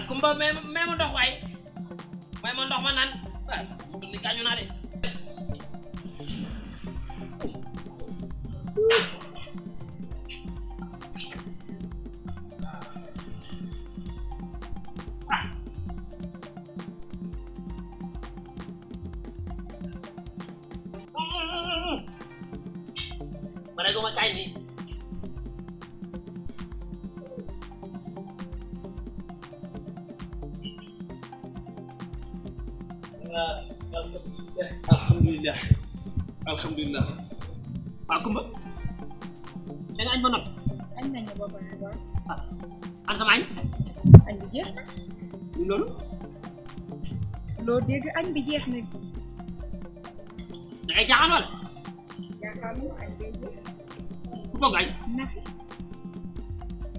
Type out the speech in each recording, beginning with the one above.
Kumba may ma ndox waay may ma ndox ma naan li gaañu naa de mana ko ma kaay nii alhamdulillah alhamdulillah Pak Kumba da nga añ ba noppi añ nañu ba pare ba an sama añ añ bi jeex na loolu loo dégg añ bi jeex na da ngay jaaxaan wala yaakaar naa añ bi jeex ku togg añ Nafi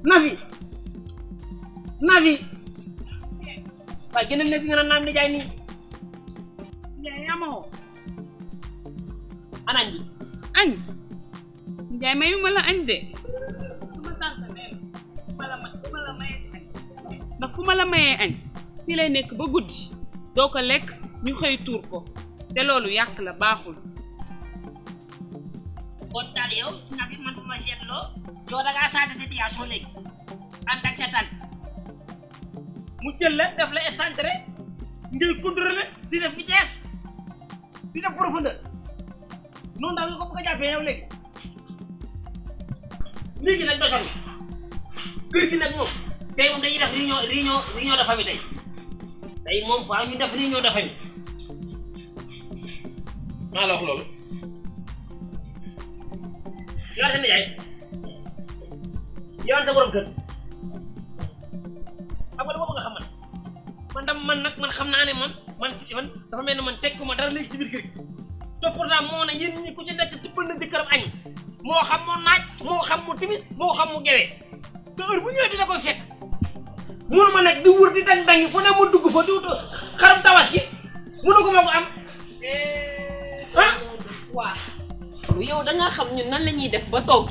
Nafi Nafi waaye gënal ne bi nga naan ni jaay nii Njaay amoo ana añ bi añ Njaay mayuma la añ de suma tànk nee fu ma la mayee añ ndax fu ma la mayee añ fii lay nekk ba guddi doo ko lekk ñu xëy tuur ko te loolu yàq la baaxul kon daal yow Nafi man bu ma seetloo yow da ngaa changé situation léegi ànd ak ca tànn mu jël la def la excentré ngay contrôler di def vitesse di def profondeur noonu daal nga ko bëgg a jàppee yow léegi nag dosal kër gi nag moom tey moom dañuy def réunion de famille tey moom faa ñu def réunion de famille maa la wax loolu yow sa nijaay yow sa borom kër xam nga dama bëgg a xam man xam naa ne man dafa mel ne man teg ko ma dara léegi ci biir kër gi te pourtant moo ne yéen ñi ku ci nekk tibbal na jëkkëram añ moo xam mu naaj moo xam mu timis moo xam mu gewee te heure bu ñëwee dina koy fekk mënu ma nekk di wër di dang-dangi fu ne mu dugg fa di xaram tabaski mënu ko ma ko am ah waaw yow da nga xam ñun nan la ñuy def ba toog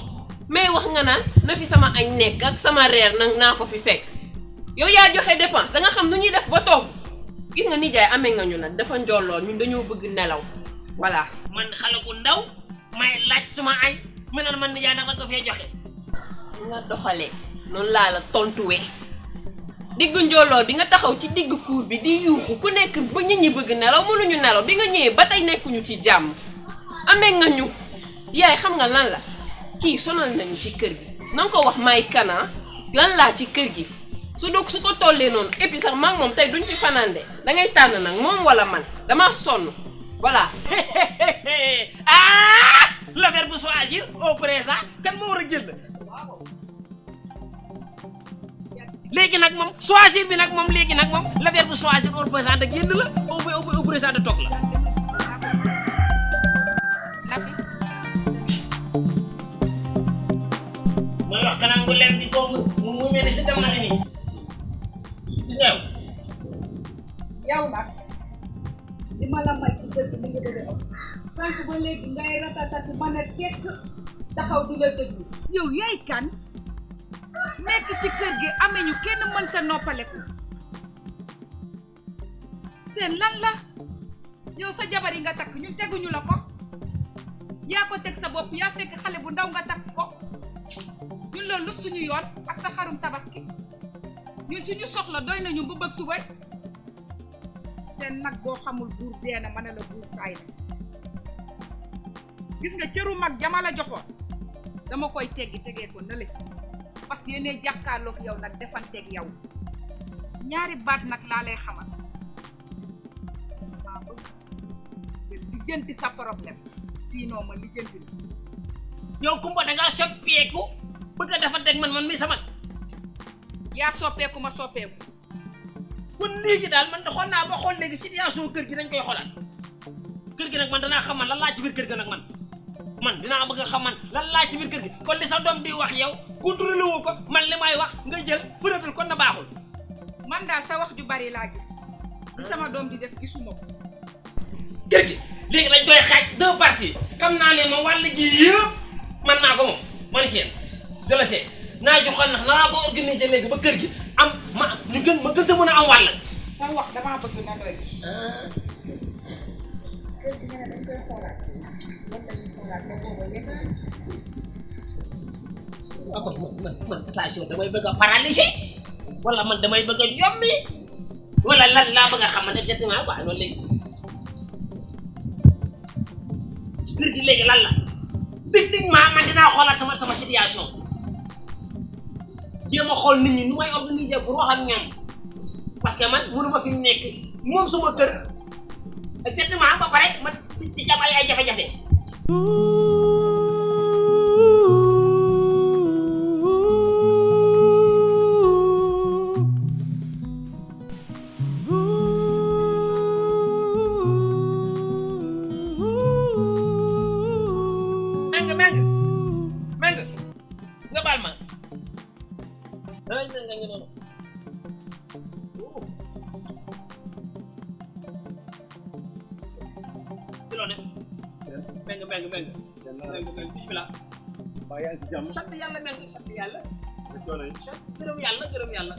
mais wax nga naan na fi sama añ nekk ak sama reer nag naa ko fi fekk yow yaa joxe dépense da nga xam nu ñuy def ba toog gis nga nijaay amee nga ñu nag dafa njolloon ñun dañoo bëgg nelaw voilà man xale bu ndaw may laaj suma añ mu naan man nijaay nag la ko fee joxe nga doxalee noonu laa la tontuwee diggu njolloor bi nga taxaw ci diggu cour bi di yuuxu ku nekk ba nit ñi bëgg nelaw mënuñu nelaw bi nga ñëwee ba tey nekkuñu ci jàmm amee nga ñu yaay xam nga lan la kii sonal nañu ci kër gi na nga ko wax may kana lan laa ci kër gi su ko tollee noonu et puis sax maa ngi moom tey duñ fi fanande da ngay tànn nag moom wala man damaa sonn voilà. ah le verbe choisir au présent kan moo war a jël léegi nag moom choisir bi nag moom léegi nag moom le verbe choisir au présent da génn la au présent da toog la. mooy wax kanam bu lem bi boobu mu mel ni si dem na ni yow nag li ma la may ci kër gi mi ngi bëgg a ëpp sànq ba léegi ngay ratatati mën a tekk taxaw di la déglu yow yaay kan nekk ci kër gi amee ñu kenn mënta noppaleku seen lan la yow sa jabar yi nga takk ñun teguñu la ko yaa ko teg sa bopp yaa fekk xale bu ndaw nga takk ko ñun loolu lu suñu yoon ak sa xarum tabaski ñun suñu soxla doy nañu bu bëgg tubay seen nag boo xamul buur dee na mën a la buur saay na gis nga cëru mag jama la joxoon dama koy teggi tegee ko na le parce que yéene jàkkaarloog yow nag defanteeg yow ñaari baat nag laa lay xamal maa bëgg lijjanti sa problème sinon ma lijjanti la yow Kumba da ngaa soppeeku bëgg a defanteeg man mi sama yaa soppeeku ma soppeeku kon léegi daal man de xool naa ba xool léegi situation kër gi dañ koy xoolaat kër gi nag man danaa xam man lan laa ci biir kër gi nag man dinaa bëgg a xam man lan laa ci biir kër gi kon li sa doom di wax yow contrôlé woo ko man li may wax nga jël preuve kon na baaxul man daal sa wax ju bari laa gis li sama doom di def gisuma ko kër gi léegi dañ koy xaaj deux parties xam naa ne ma wàll gi yëpp man naa ko moom man ci yéen de la seet naa ju xool nag naa ko organiser léegi ba kër gi am ma gën a mën a am wàll sa wax damaa bëgg na doy kër gi nga ne dañ koy xoolaat lan lañuy xoolaat la booba lépp kon man station damay bëgg a paralyser wala man damay bëgg a jommi wala lan laa bëgg a xam ne exactement waaye loolu léegi kër gi léegi lan la techniquement man dinaa xoolaat sama situation jéem a xool nit ñi nu may organiser pour wax ak ñoom parce que man mënu ma fi mu nekk moom suma kër exactement ba pare man di jàpp ay jafe-jafe. Meng nga baal ma ay nga noonu ci loo ne meng bismillah waaw yaa ngi ci jàmm sant yàlla meng sant yàlla gërëm yàlla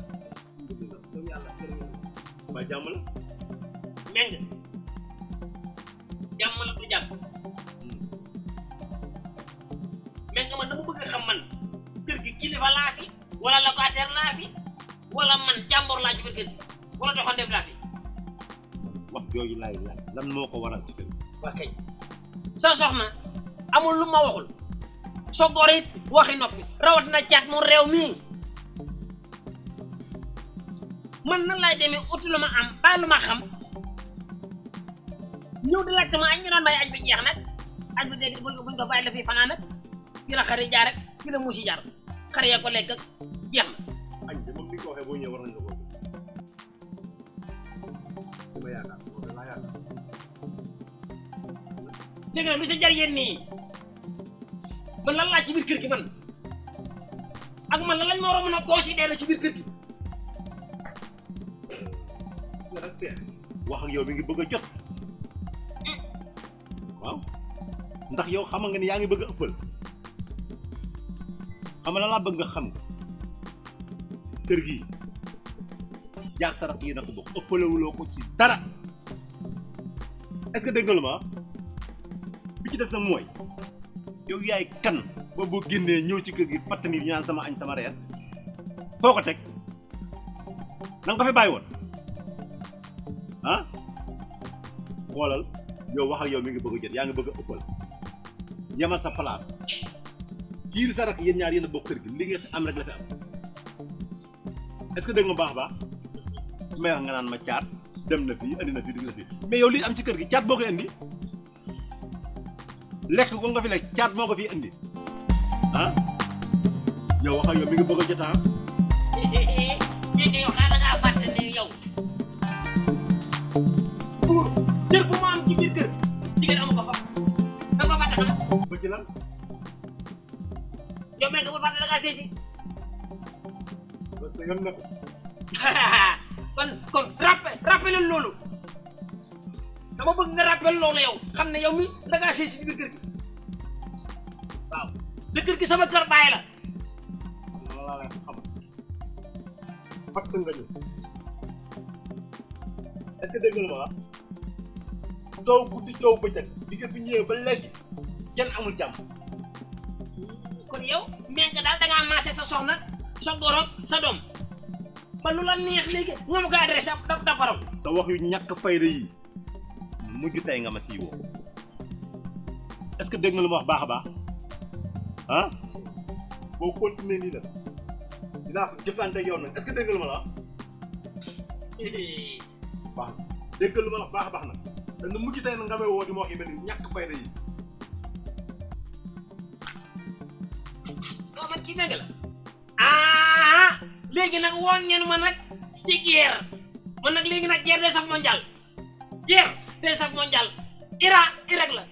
waa jàmm la meng jàmm la du jàmm meng man dama bëgg a xam man kër gi kilifa laa fi wala locataire laa fi wala man jàmbor laa ci biir kër gi wala doxandeem laa fi wax jooju laay laaj lan moo ko waral ci kër gi waa kay sa soxna amul lu ma waxul so góor it waxi noppi rawat na caat mu réew mii man nan laay demee uti lu ma am baa lu ma xam ñëw di laajte ma añ ñu naan may añ bi jeex nag añ bi dégg buñ ko bàyyi la fii fanaan nag fi la xari jaar rek fi la muusi jaar xar yaa ko lekk ak jeex na añ de moom ni nga ko waxee boo ñëwee war nañ la ko dama yaakaar loolu laa yaakaar dégg na lu sa jar yéen nii man lan laa ci biir kër gi man ak man lan lañ ma war a mën a considérer ci biir kër gi nga nag seet wax ak yow mi ngi bëgg a jot waaw ndax yow xam nga ni yaa ngi bëgg a ëppal xam nga laa bëgg nga xam kër gi jaag sa rakk yi na ko bokk ëppalewuloo ko ci dara est-ce que dégg nga lu ma bi ci des nag mooy yow yaay kan ba boo génnee ñëw ci kër gi fàttali ñu naan sama añ sama reer foo ko teg na nga ko fi bàyyi woon ah xoolal yow wax ak yow mi ngi bëgg a jot yaa ngi bëgg a ëppal yemal sa place kiir sa rak yéen ñaar yéen a bokk kër gi li nga am rek la fi am est-ce que dégg nga baax baax may wax nga naan ma caat dem na fii andi na fii dugg na fii mais yow li am ci kër gi caat boo koy indi lekk ko nga fi lekk caat moo ko fi indi ah yow wax ak yow mi ngi bëgg a jot ah yow xanaa da ngaa fàtte ne yow buur kër bu ma am ci biir kër jigéen amu ko fa da nga ko fàtte xanaa ba ci lan yow mel nga bul fàtte da ngaa seesi parce que yoon na ko kon rappelé loolu dama bëgg nga rappel loolu yow xam ne yow mi da ngaa sëy si biir kër gi waaw te kër gi sama kër baay la. loolu laa lay xam fatt nga ñu est-ce que dégg nga ma coow guddi coow bëccëg bi nga fi ñëwee ba léegi kenn amul jàmm. kon yow mbéy nga daal da ngaa maase sa soxna sa goro sa doom ba lu la neex léegi nga ma ko adressé ab daparam. sa wax yu ñàkk fayda yi mujj tey nga ma siiwoo est-ce que dégg nga lu ma wax baax a baax ah boo continuer nii la dinaa ko jëflante ak yow nag est-ce que dégg nga lu ma la wax baax na dégg nga lu ma la wax baax a baax nag da nga mujj tey nag nga may woo di ma wax yu mel ni ñàkk fayda yi. non man kii dégg la léegi nag woon ngeen ma nag ci guerre man nag léegi nag guerre day saf mondial guerre day saf mondial Irak la